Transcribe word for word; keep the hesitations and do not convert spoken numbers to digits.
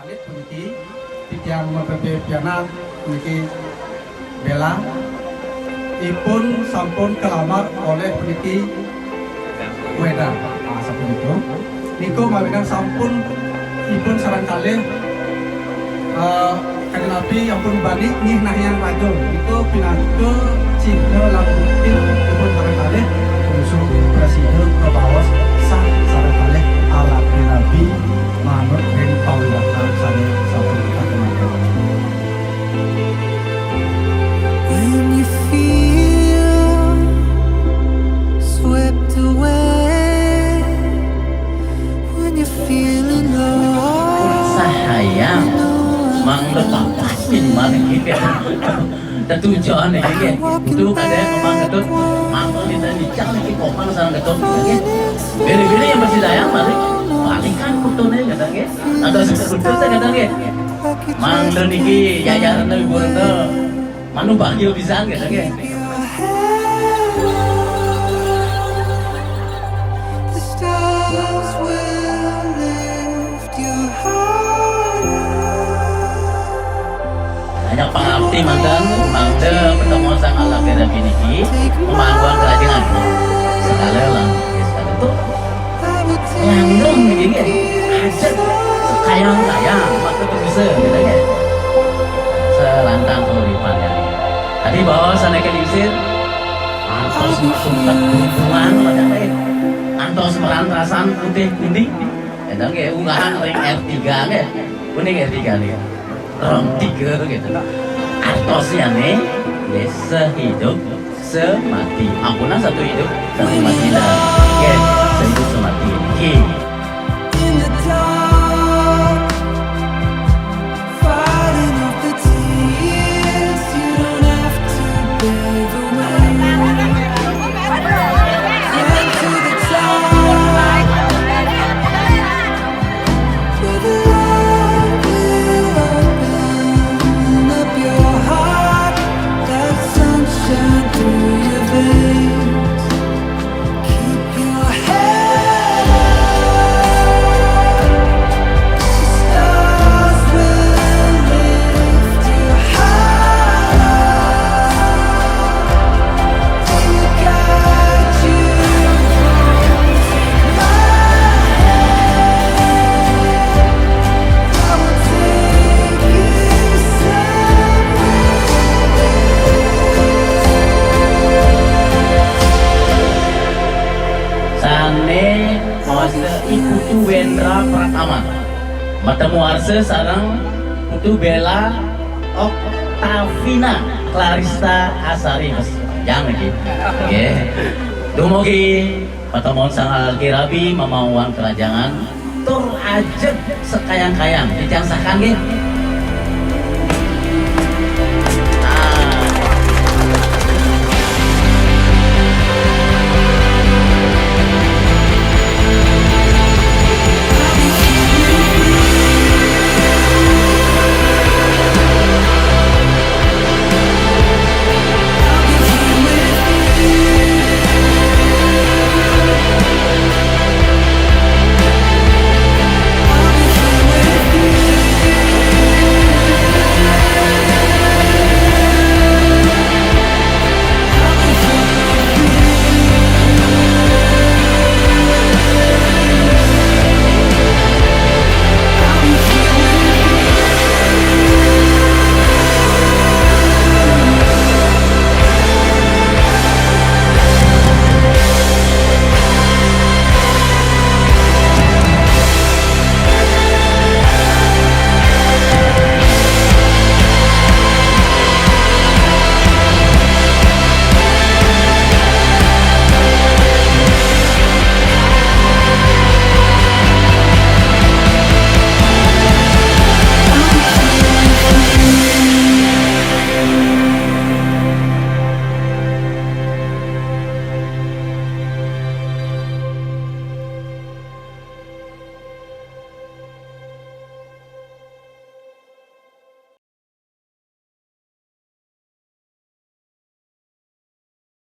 Alit puniki, titiang P P pianak puniki Bella, ipun sampun kalamar olih puniki Wedang. Ah, sapunika. Nika mawinan sampun ipun sareng kalih, eh, kadi napi ampun bani nggih nahyang rajung. Nika pinaka cihna lan bukti ipun sareng kalih, bungsu prasida kabaos sah sareng kalih alaki rabi manut ring pawilahan sane sampun katemanggihan. When you feel swept away, when you're feeling lost, sahayang mangda papas minimal niki. Tetujon niki nggih. Kudu kadang memang Ketut mangkal kita nicang niki kopang sareng Ketut nggih. Bili-bili yang masih dayang balik, balikan kutune kata nggih. Atau sudah betul saya kata nggih. Mangda niki yayarna ibu rena manu bagil pisan kata nggih. The stars will lift your heart up. Hanya pangarti manten, mangda pertemuan sang alaki rabi niki, pemangguan kerajinan. Sekali lang, sekali tu. Langgeng niki nggih. Ajak sekayang-kayang, maka bisa, gitu nggih. Selantang keuripan ya. Tadi bawa sana ke lingsir, antos masuk ke lingkungan, macam lain. Antos merantasan putih kuning, gitu nggih, unggahan ring R tiga nggih. Kuning R tiga nggih. Rom tiga gitu. Artosnya nih, ya, sehidup semati. Ampunang satu hidup, satu mati dah. Oke, sehidup semati. Oke. In the dark, fighting off the tears, you don't have to bathe away. Climb to the top. With love will open up your heart, that sunshine through your veins. Keep your head up, the stars will lift you high. Sane mawasta I Putu Wendra Pratama. Matemu arsa sareng Putu Bella Oktavina Clarista Asari. Mas, panjang lagi. Nggih. Dumugi patemon sang alaki rabi mamauan kerajangan tur ajeg sekayang-kayang. Titiang sakan nggih.